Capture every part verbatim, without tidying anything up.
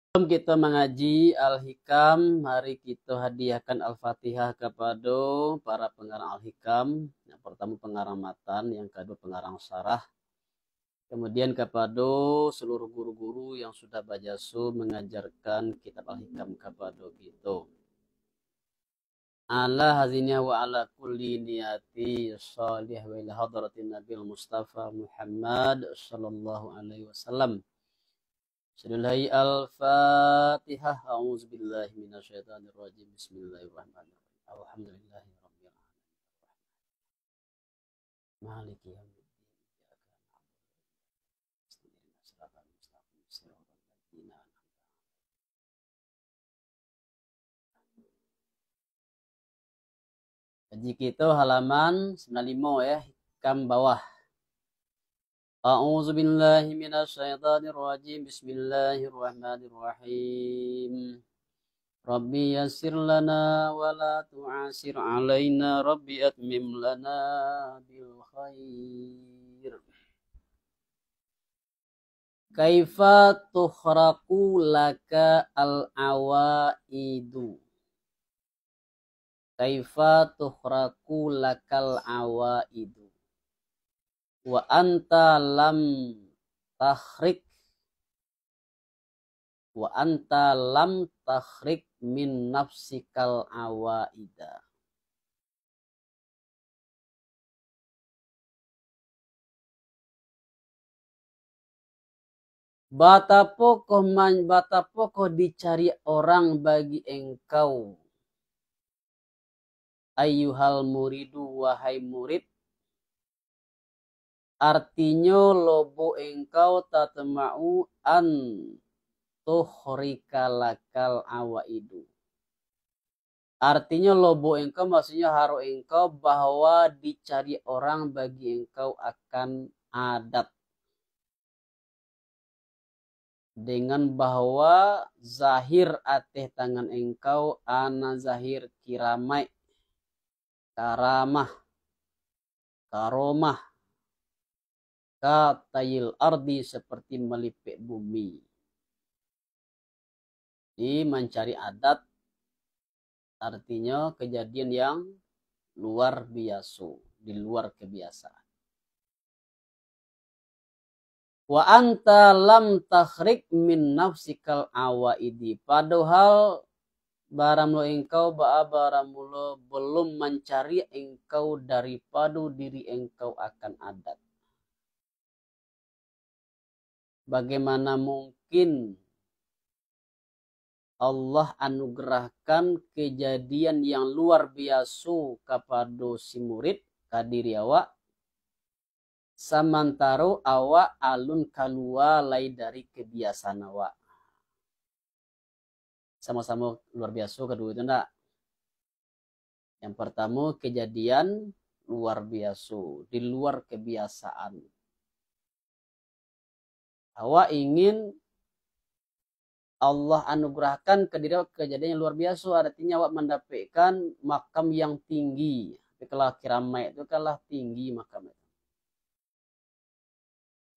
Sebelum kita mangaji Al-Hikam, mari kita hadiahkan Al-Fatihah kepada para pengarang Al-Hikam. Yang pertama pengarang matan, yang kedua pengarang sarah. Kemudian kepada seluruh guru-guru yang sudah bajasa mengajarkan kitab Al-Hikam kepada kita. Ala haziniha wa ala kulli niyati salih wa ila hadratin Nabil Mustafa Muhammad sallallahu alaihi wasallam. Bismillahirrahmanirrahim. Al-Fatihah. A'udzubillahi minasyaitonirrajim. Bismillahirrahmanirrahim. Alhamdulillahirabbil alamin. Maliki yaumiddin. Iyyaka na'budu wa iyyaka nasta'in. Ihdinas siratal mustaqim. Siratal ladzina an'amta alaihim. Kaji kito halaman sambilan limo, ya, hikam bawah. A'udzubillahi minasyaitonirrajim. Bismillahirrahmanirrahim. Rabbi yassir lana wa la tu'assir alaina. Rabbi atmim lana bil khair. Kaifa tuhraqu laka al-awaidu? Kaifa tuhraqu lakal awaidu? Wa anta lam takhriq, wa anta lam takhriq min nafsikal awaida. Batapokoh man-, batapokoh dicari orang bagi engkau, ayyuhal muridu, wahai murid, artinyo lobo engkau, tatma'u an tuhrika lakal awaidu. Artinyo lobo engkau, maksudnyo harok engkau, bahwa dicari orang bagi engkau akan adat. Dengan bahwa zahir ateh tangan engkau ana zahir kiramaik, karamah, karomah, ka tayil ardi, seperti melipek bumi. Di mancari adat, artinyo kejadian yang luar biaso, di luar kebiasaan. Wa anta lam takhriq min nafsikal awaidi, padahal baramulo engkau, baa baramulo belum mancari engkau daripado diri engkau akan adat. Bagaimana mungkin Allah anugerahkan kejadian yang luar biaso kapado si murid, ka diri awak, samantaro awak alun kalua lai dari kebiasaan awak? Samo-samo luar biaso kaduo itu ndak? Yang pertamo, kejadian luar biaso, di luar kebiasaan. Awak ingin Allah anugerahkan ka diri awak kejadian yang luar biaso, artinya awak mandapekkan makam yang tinggi. Tapi kalau kiramaik tu kan lah tinggi makam itu.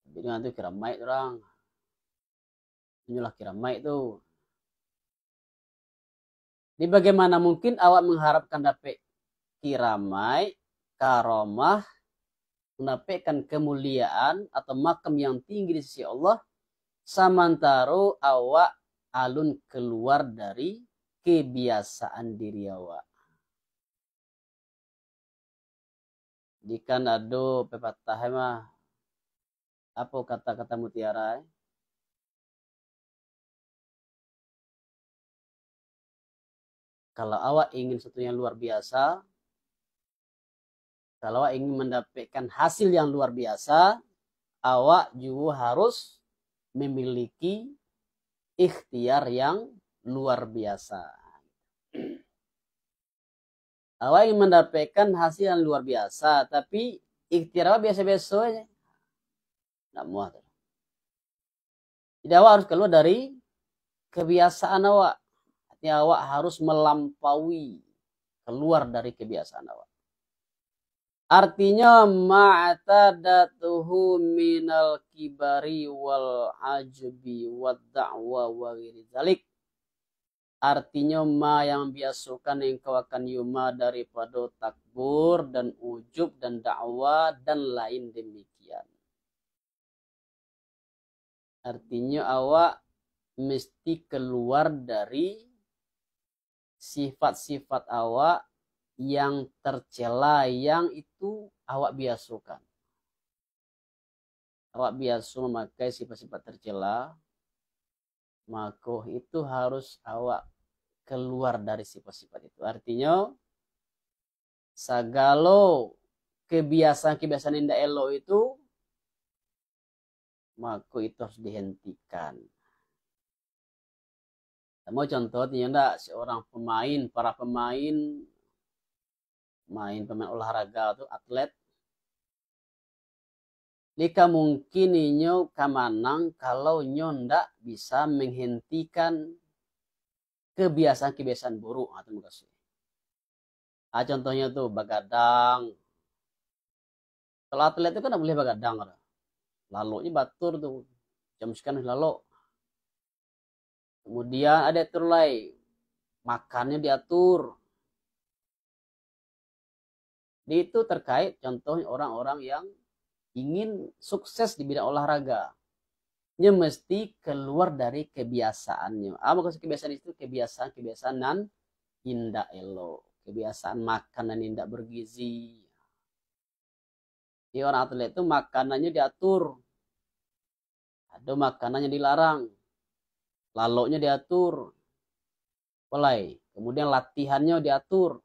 Tapi dengan tu kiramaik tu orang. Inilah kiramaik tu. Jadi bagaimana mungkin awak mengharapkan dapek kiramaik, karomah, mendapekkan kemuliaan atau makam yang tinggi di sisi Allah, samantaro awak alun keluar dari kebiasaan diri awak? Jika ado pepatah mah, apo kata-kata mutiara, eh? Kalau awak ingin sesuatu yang luar biasa, kalau awak ingin mendapatkan hasil yang luar biasa, awak juga harus memiliki ikhtiar yang luar biasa. Awak ingin mendapatkan hasil yang luar biasa, tapi ikhtiar awak biasa-biasa aja. Nggak muah tu. Jadi awak harus keluar dari kebiasaan awak. Artinya awak harus melampaui, keluar dari kebiasaan awak. Artinyo, ma'tadatuhu minal kibari wal ajubi wad da'wa wa ghairi dzalik. Artinyo, ma yang biasokan engkau akan yuma daripado takbur dan ujub dan dakwa dan lain demikian. Artinyo, awak mesti kaluar dari sifat-sifat awak yang tercela, yang itu awak biasokan. Awak biaso mamakai sifat-sifat tercela, mako itu harus awak kaluar dari sifat-sifat itu. Artinyo, sagalo kebiasaan-kebiasaan indak elok itu, mako itu harus dihentikan. Samo contoh, inyo ndak, seorang pemain, para pemain, main, pemain olahraga tu, atlet, lika mungkin inyo ka manang kalau inyo ndak bisa menghentikan kebiasaan-kebiasaan buruk. Ha, tu mukasuik. Ah, contohnyo tu, bagadang. Kalau atlet tu kan ndak buliah bagadang dah. Laloknyo batur tu. Jam sekian lalok. Kemudian ado atur lai, makannyo diatur. Di itu terkait contoh orang-orang yang ingin sukses di bidang olahraga. Nyo mesti kaluar dari kebiasaannyo. Ah, maksud kebiasaan itu kebiasaan-kebiasaan nan indak elok. Kebiasaan makan nan indak bergizi. Jadi orang atlet tu makanannyo diatur. Ado makanan yang dilarang. Laloknyo diatur. Apo lai? Kemudian latihannyo diatur.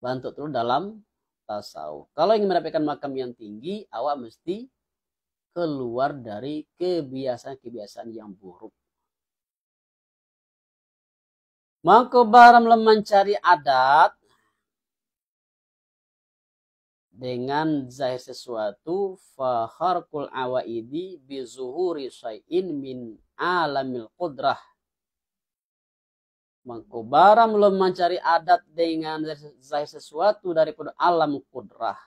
Bantuak tu dalam tasawuf. Kalau ingin mendapatkan makam yang tinggi, awak mesti keluar dari kebiasaan-kebiasaan yang buruk. Mangko barang mancari adat dengan zahir sesuatu, fa kharqul awaidi bi zuhuri syai'in min alamil qudrah. Mangko barang mancari adat dengan zahir sesuatu daripado alam qudrah.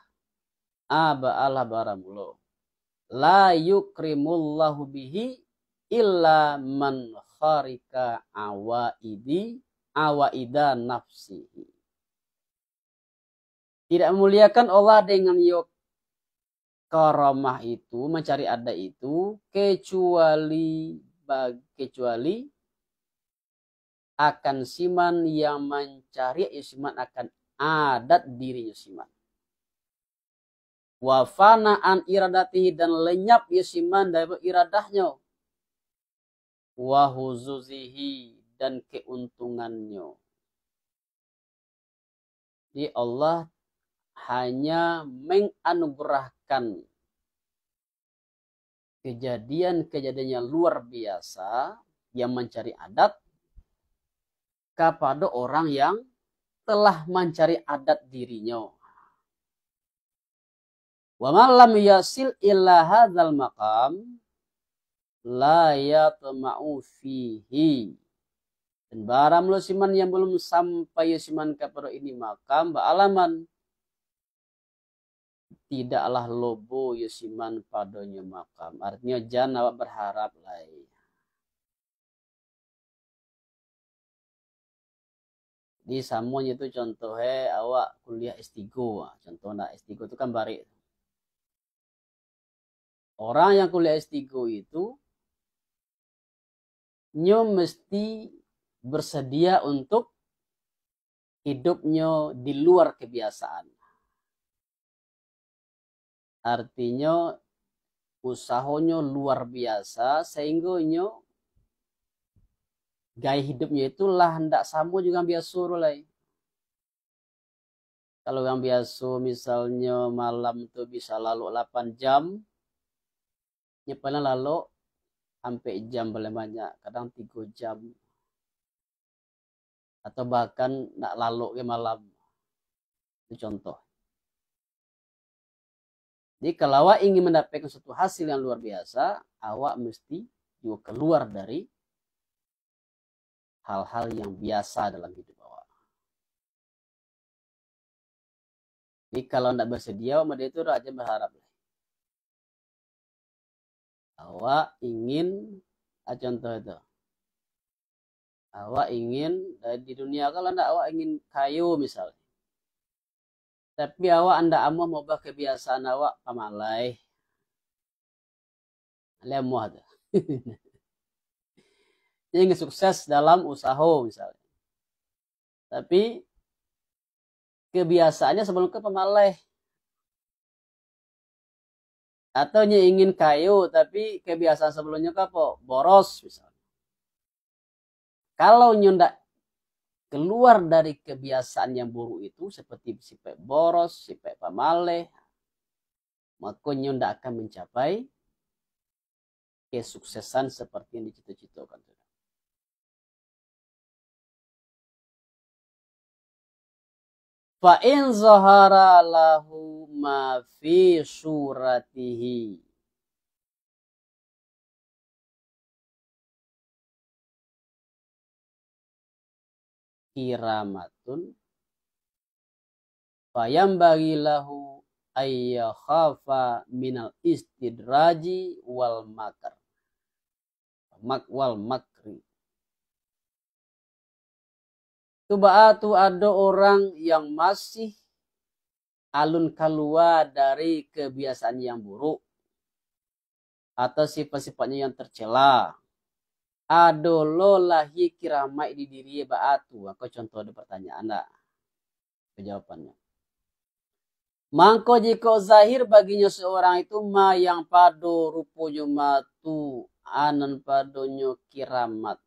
Aba Allah baramulo. La yukrimullahu bihi illa man kharika awaidi, awaida nafsihi. Tidak memuliakan Allah dengan yo karamah itu, mencari adat itu, kecuali bag-, kecuali akan siman yang mancari yo siman akan adat dirinyo siman. Wa fana an iradatihi, dan lenyap yo siman dari iradahnyo. Wa huzuzihi, dan keuntungannyo. Jadi Allah hanya menganugerahkan kejadian-kejadian yang luar biasa yang mencari adat kepada orang yang telah mencari adat dirinyo. Wa man lam yasil ila hadzal maqam la yatma'u fihi. Dan barang lo siman yang belum sampai yo siman kapado ini makam, baalaman tidaklah lobo yo siman padonyo makam. Artinyo, jan awak berharap lai. Di samonyo tu contoh, eh, awak kuliah S tiga. Contoh nak S tiga tu kan barik. Orang yang kuliah S tiga itu, nyo mesti bersedia untuk hidupnyo di luar kebiasaan. Artinyo, usahonyo luar biasa, sehingga nyo gaya hidupnyo itu lah ndak samo jo urang biaso tu lai. Kalau urang biaso misalnyo malam tu bisa lalok lapan jam, nyo paling lalok ampek jam paling banyak, kadang tigo jam. Atau bahkan ndak lalok ge malam. Itu contoh. Jadi, kalau awak ingin mendapatkan suatu hasil yang luar biasa, awak mesti juga keluar dari hal-hal yang biasa dalam hidup awak. Jadi kalau ndak bersedia, awak model itu dak, jan berharap. Awak ingin, ah, contoh itu. Awak ingin, eh, di dunia, kalau ndak, awak ingin kayo misalnya. Tapi awak ndak amuah maubah kebiasaan awak pamalai. Lai amuah tu. Dia ingin sukses dalam usaho misalnya. Tapi kebiasaannya sebelum ke pamalai. Atau nyo ingin kayo, tapi kebiasaan sebelumnya ke apa? Boros misalnya. Kalau nyo ndak keluar dari kebiasaan yang buruk itu, seperti sifat boros, sifat pamaleh, maka nyo ndak akan mencapai kesuksesan seperti yang dicita-citakan. Fa in zahara lahu ma fi suratihi kiramatun, fayambaghi lahu ayyakhafa minal istidraji wal makr. Mak-, wal makri. Tu baa tu ado orang yang masih alun kalua dari kebiasaan yang buruk atau sifat-sifatnya yang tercela. Ado lo lahia kiramaik di diri baa tu? Ako contoh ado pertanyaan dak? Jawabannyo. Mangko jikok zahir baginyo seorang itu ma yang pado ruponyo ma tu, anan padonyo kiramat.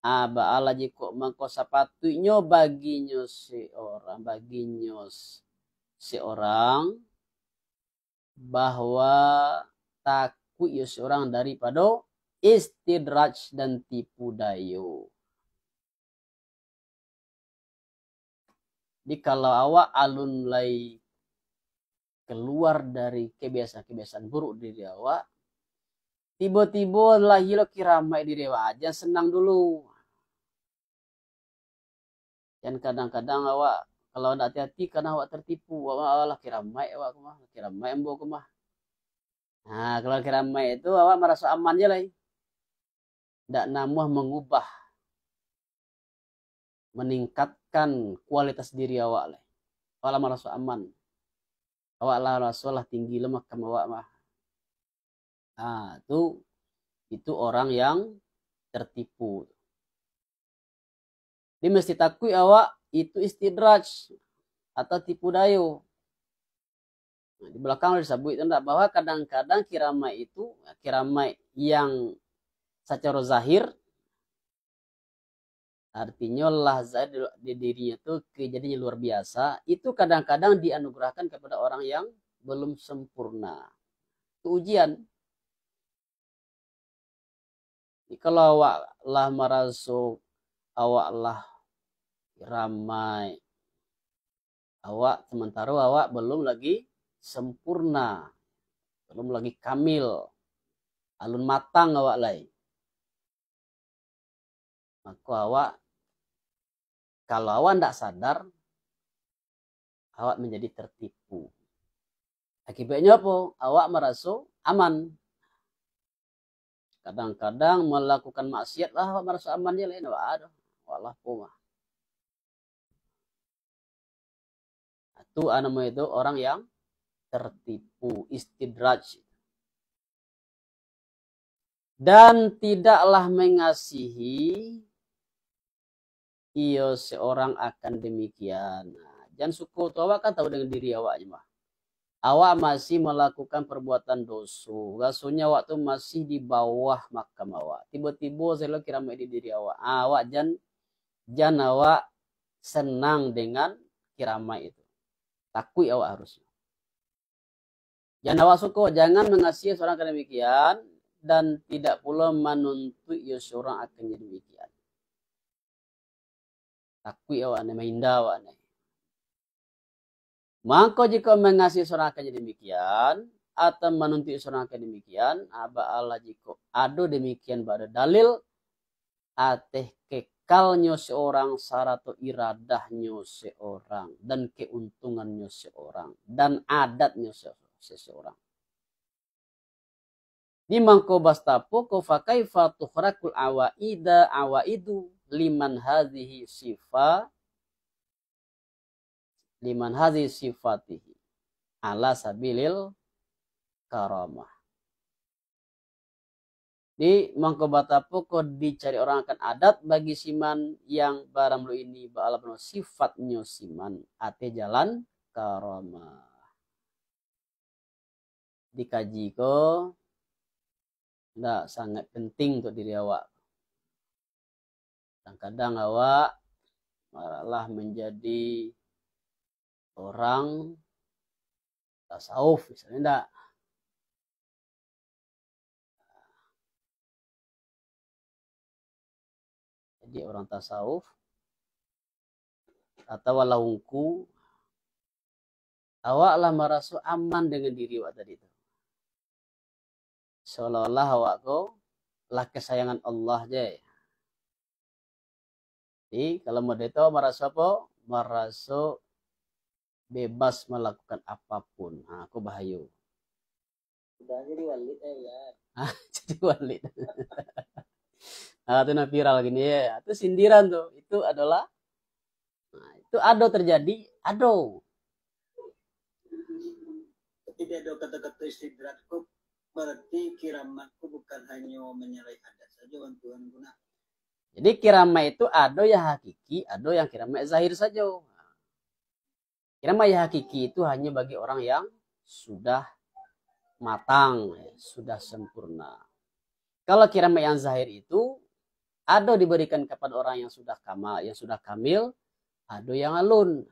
Ah, baalah jikok mangko sapatuiknyo baginyo seorang, baginyo s-, seorang, bahwa takuik iyo seorang daripado istidraj dan tipu dayo. Jadi, kalau awak alun lai kaluar dari kabiasaan-kabiasaan buruk diri awak, tibo-tibo lahia lo kiramaik diri awak, jan sanang dulu. Jan kadang-kadang awak, kalau ndak hati-hati, kadang awak tertipu, awak, "Alah, kiramaik awak ko mah, kiramaik ambo ko mah." Nah, kalau kiramaik itu, awak maraso aman je lai. Ndak namuah mangubah, maningkatkan kualitas diri awak lai. Awak lah maraso aman. Awak lah maraso lah tinggi lah makam awak mah. Ah, tu, itu orang yang tertipu. Jadi, mesti takuik awak itu istidraj atau tipu dayo. Nah, di balakang lah disabuik tu ndak, bahwa kadang-kadang kiramaik itu, kiramaik yang sacaro zahir, artinyo lah zahir di, di dirinyo tu kejadian yang luar biasa, itu kadang-kadang dianugerahkan kepada orang yang belum sempurna. Itu ujian. Jadi, kalau awak lah maraso awak lah ramai, awak, sementaro awak belum lagi sempurna, belum lagi kamil, alun matang awak lai. Mako awak, kalau awak ndak sadar, awak manjadi tertipu. Akibatnyo apo? Awak maraso aman. Kadang-kadang malakukan maksiat lah, awak maraso aman je lain, awak aduh, awak lah apo mah. Tu namo itu orang yang tertipu, istidraj. Dan tidaklah mengasihi iyo seorang akan demikian. Nah, jan suko tu, awak kan tahu dengan diri awak je mah. Awak masih melakukan perbuatan doso, rasonyo awak tu masih di bawah makam awak. Tibo-tibo selo kiramaik di diri awak. Ah, awak jan, jan awak senang dengan kiramaik itu. Takuik awak harusnyo. Jan awak suko, jangan mengasihi seorang akan demikian, dan tidak pulo manuntuik iyo seorang akan jadi demikian. Takuik awak ni, mahinda awak ni. Mangko jikok mangasihi seorang akan jadi demikian, atau manuntuik seorang akan demikian, ah, baalah jikok ado demikian, bado dalil, ateh ke-, akalnyo seorang, sarato iradahnyo seorang, dan keuntungannyo seorang, dan adatnyo se-, seseorang. Di mangko bastapo ko, fakaifa tuhrakul awaida awaidu liman hadhihi sifa, liman hadhihi sifatihi ala sabilil karamah. Di mangko batapo ko dicari orang akan adat bagi siman yang barang ini baalah bana sifatnyo siman ate jalan karamah. Dikaji ko ndak sangat penting untuk diri awak. Kadang-kadang awak malah menjadi orang tasawuf, misalnya ndak. Jadi orang tasawuf atau lah ungku, awak lah maraso aman dengan diri awak tadi tu. Seolah-olah awak ko lah kesayangan Allah je. Jadi, kalau model tu maraso apo? Maraso bebas melakukan apapun. Ha, ko bahayo. Udah jadi walid, eh, ya. Ah, jadi walid. Ah, tu nah viral gini ya. Itu sindiran tu. Itu adalah, nah, itu ado terjadi, ado. Jadi ado kata-kata istidraj ko berarti kiramat ko bukan hanyo manyalahi adat sajo, Tuan guna. Jadi kiramat itu ado yang hakiki, ado yang kiramat zahir sajo. Kiramat yang hakiki itu hanya bagi orang yang sudah matang, sudah sempurna. Kalau kiramat yang zahir itu ado diberikan kepada orang yang sudah kamal, yang sudah kamil, ado yang alun.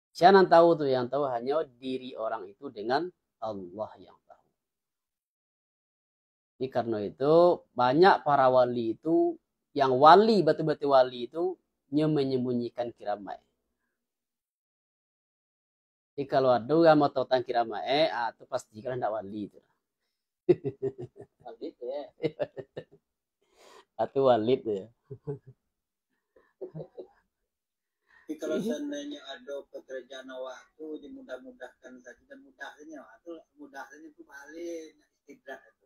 Sia nan tahu tu, yang tahu hanyo diri orang itu dengan Allah yang tahu. Jadi karena itu, banyak para wali itu, yang wali, batul-batul wali itu, nyo menyembunyikan kiramat. Jadi kalau ado urang mau tahu tentang kiramat, eh, ah, tu pastikan ndak wali tu. Walid ya. Atau walid ya. Jadi kalau seandainya ada pekerjaan awak tu dimudah-mudahkan saja, dan mudah saja, awak tu mudah saja tu balik nak istidraj tu.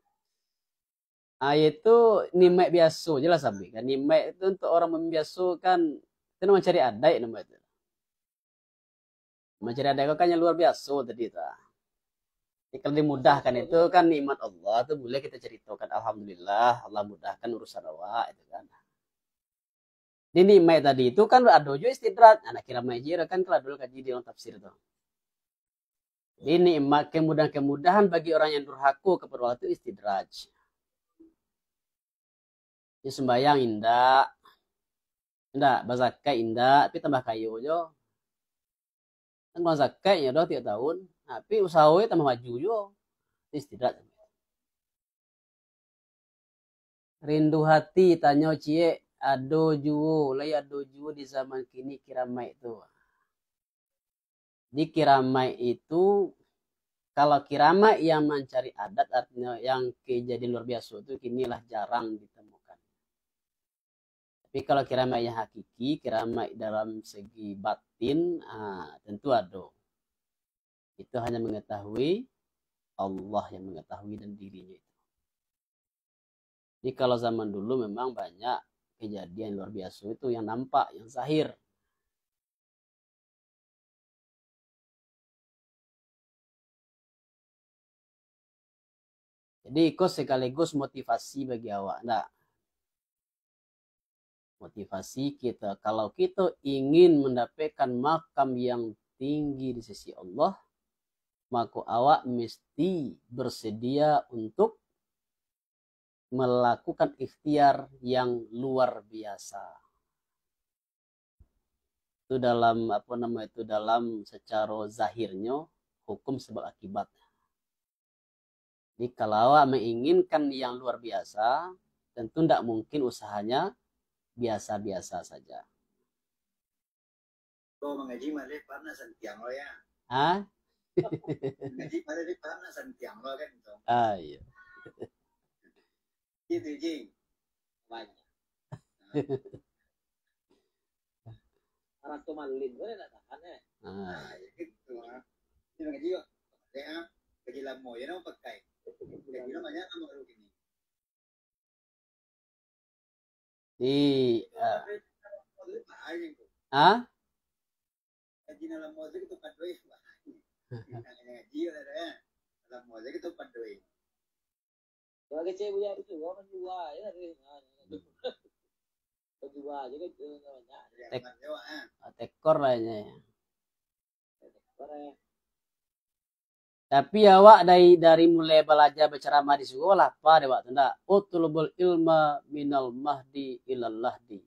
Ah, itu nikmat biaso je lah sampai kan. Nikmat itu untuk orang biaso kan, itu nak mancari adaik nama itu. Mancari adaik ko kan yang luar biaso tadi tu. Jadi kalau dimudahkan itu kan nikmat Allah tu boleh kita ceritakan, alhamdulillah, Allah mudahkan urusan awak itu kan. Di nikmat tadi itu kan ado juo istidraj. Anak kira maijir kan kalau dulu kaji di dalam tafsir tu. Di nikmat kemudahan-kemudahan bagi orang yang durhaka kepada Allah tu istidraj. Ya sembahyang indak, indak, bazakat indak, tapi tambah kayo jo. Kan kurang zakat nyo doh tiap tahun, tapi usaho tambah maju juo. Istidraj. Rindu hati, tanyo ciek, ado juo, lai ado juo di zaman kini kiramaik tu. Di kiramaik itu, kalau kiramaik yang mancari adat, artinya yang kejadian luar biasa tu kini lah jarang ditemukan. Tapi kalau kiramaik yang hakiki, kiramaik dalam segi batin, ah, tentu ado. Itu hanya mengetahui Allah yang mengetahui dan dirinya itu. Jadi kalau zaman dulu memang banyak kejadian luar biasa itu yang nampak, yang zahir. Jadi iko sekaligus motivasi bagi awak, ndak? Motivasi kita, kalau kita ingin mendapatkan makam yang tinggi di sisi Allah, maka awak mesti bersedia untuk melakukan ikhtiar yang luar biasa. Itu dalam, apa nama itu, dalam secara zahirnya hukum sebab akibat. Jadi kalau awak menginginkan yang luar biasa, tentu ndak mungkin usahanya biasa-biasa saja. Kalau mengaji malah pernah santiang lo ya. Hah? Mengaji malah pernah santiang lo kan tu. Ah, iya. Gitu, Jing. Banyak. Rato malin ko nak tahan, eh. Ah. Ah, ya gitu, ah. Ini ngaji kok. Ya, gaji lamo ya nak pakai. Gaji lamo banyak sama dulu ini. Di, eh, ah? Gaji lamo tu kita paduai. Ngaji lah, ya. Lamo tu kita paduai. Kalau kecil budak tu, orang menjual je lah dia. Penjual je kan, dia banyak. Tek-, tekor lah ini. Tekor, eh. Tapi awak dari, dari mulai balajar bacaramah di surau lah, apa dek awak tu ndak? "Utlubul ilma minal mahdi ilal lahdi."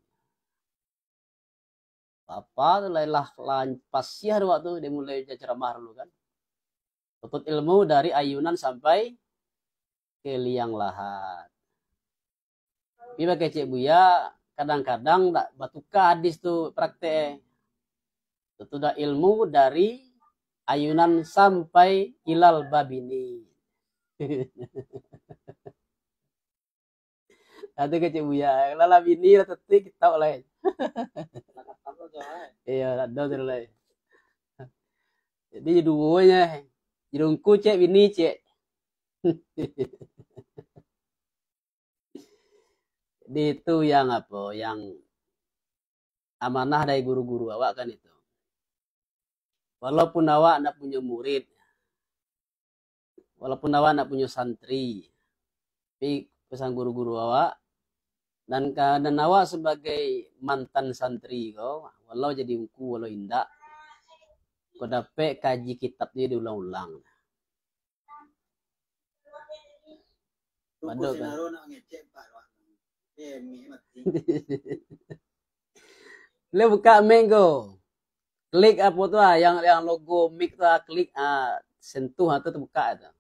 Apa tu lah, lah, lah pasiah dek awak tu, dari mulai bacaramah dulu kan. Tuntut ilmu dari ayunan sampai ke liang lahat. Tapi pakai cek Buya, kadang-kadang ndak batuka hadis tu praktek. Tuntut ilmu dari ayunan sampai ilal babini. Ado kecek Buya, lah, lah bini lah tetik, kitab lain. Iyo, ado tu lain. Jadi duonyo, jerungku cek, bini cek. Jadi itu yang apo, yang amanah dari guru-guru awak kan itu. Walaupun awak ndak punyo murid, walaupun awak ndak punyo santri, tapi pesan guru-guru awak, dan ka-, dan awak sabagai mantan santri ko, walau jadi ungku, walau indak, ko dapek kaji kitab ni diulang-ulang. Pado kan? Sinaro nak ngecek empat wak. Eh, mik mati. Lo buka mik ko. Klik apo tu ah, yang, yang logo mik tu ah, klik ah, sentuh ah, tu terbuka tu.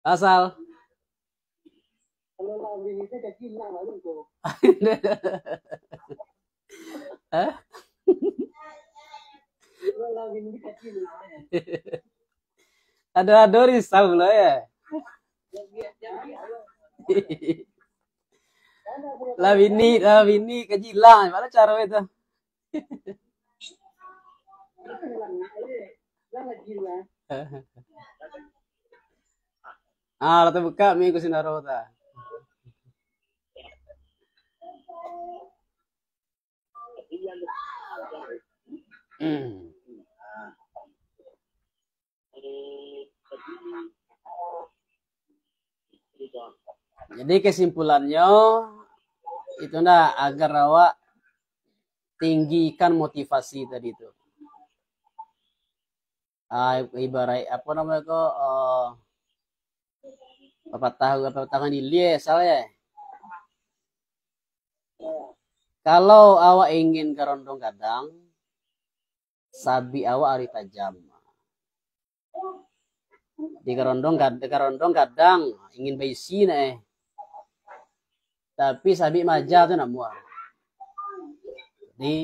Asal. Hah? Ado-ado risau lah ya. Lah bini, lah bini kaji ilang, baa caro itu? Ah, lah tabuka mik ko sinaro ta. Hmm. Jadi kesimpulannyo, itu nah, agar awak tinggikan motivasi tadi tu. Ah, ibarat apo namo ko, eh, papatah, papatah di lieh, salah ya? Kalau awak ingin garondong gadang, sabik awak harus tajam. Di garondong gad-, garondong gadang, ingin baisi nak eh. Tapi sabik maja tu nak muah. Jadi,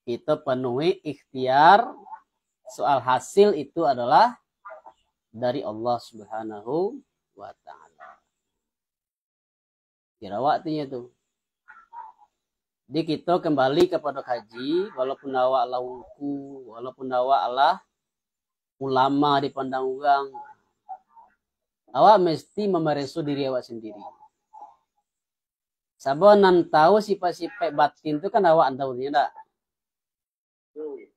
kita penuhi ikhtiar, soal hasil itu adalah dari Allah Subhanahu wa Ta'ala. Kiro awak tu nyo tu. Jadi, kito kembali kapado kaji, walaupun awak lah ungku, walaupun awak lah ulama dipandang urang, awak mesti mamareso diri awak sendiri. Sabab nan tahu sifat-sifat batin tu kan awak tahu nyo ndak?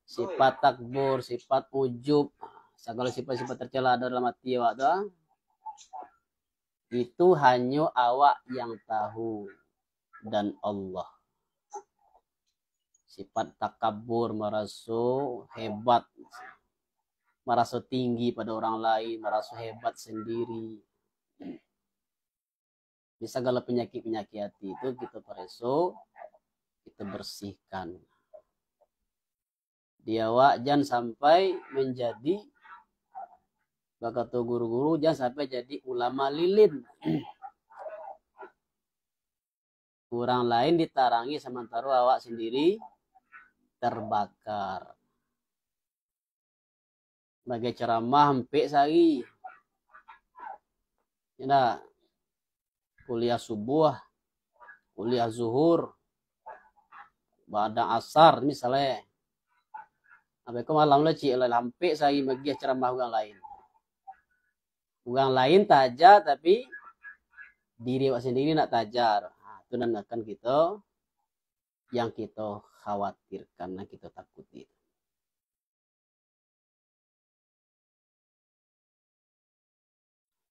Sifat takbur, sifat ujub, sagalo sifat-sifat tercela ado dalam ati awak tu, itu hanyo awak yang tahu dan Allah. Sifat takabur, maraso hebat, maraso tinggi pada orang lain, maraso hebat sendiri. Di sagalo panyakik-panyakik ati tu, kito pareso, kito bersihkan. Di awak jan sampai manjadi, bakato guru-guru, jan sampai jadi ulama lilin. Urang lain ditarangi, samantaro awak sandiri terbakar. Bagai ceramah ampek sahari. Indak. Kuliah subuah, kuliah zuhur, ba'da asar misalnya. Sampai ko malam lah, cik, lah ampek sahari magiah ceramah urang lain. Urang lain taja, tapi diri awak sandiri ndak taja. Ha, tu nan akan kito, yang kito khawatirkan, nan kito takuti.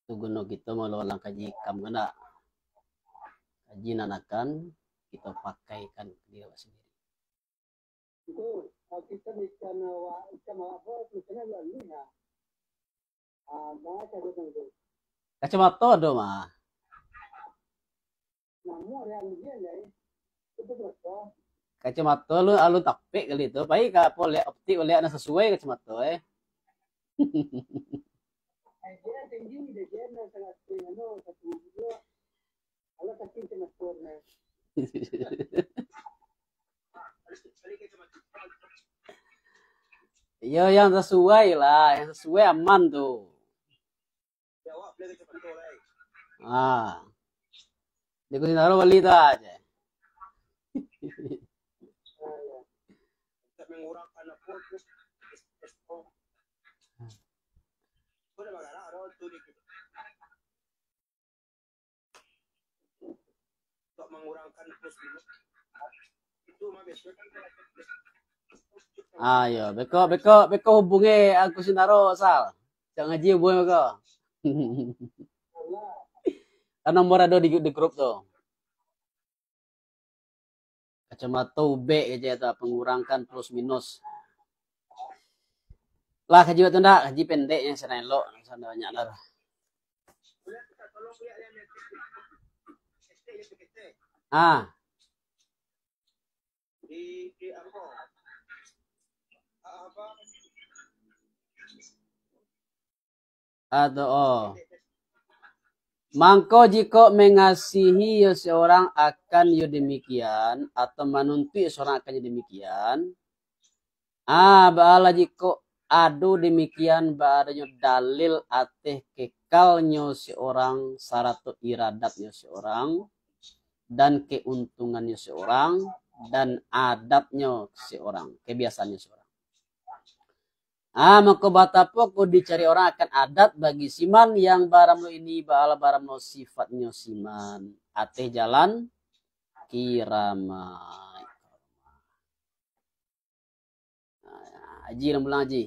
Tu guno kito malualang kaji ikam ko ndak? Kaji nan akan kito pakaikan ka diri awak sandiri. Itu, eh, kita ikan awak, ikan awak apa, tulisannya lalu ya. Ah, baca dulu. Kacamato ado mah. Kacamato alun, alun tapek kali tu. Pai ka paliak optik, paliak nan sasuai kacamato, eh. Iyo, yang sasuai lah, yang sasuai aman tu. Ah. Di Kusinaro bali tu aja. Ayo, beko, beko, beko hubungi Kusinaro, Sal. Cak ngaji hubungi beko. Kan nomor ado di, di grup tu. Kacamato ubek je tu, pangurangkan plus minus. Lah, kaji bak tu ndak, kaji pendeknya, sana elok, sana banyak lah. Ah. Atau, oh. Mangko jikok mangasihi yo seorang akan yo demikian, atau manuntuik seorang akan yo demikian, ah, baalah jikok ado demikian, baadonyo dalil ateh kekalnyo seorang, sarato iradatnyo seorang, dan keuntungannyo seorang, dan adatnyo seorang, kebiasaannyo seorang. Ah, mako batapo ko dicari orang akan adat bagi siman yang baramlo ini, baalah baramlo sifatnyo siman. Ateh jalan kiramaik. Ah, Haji, urang pulang, Haji.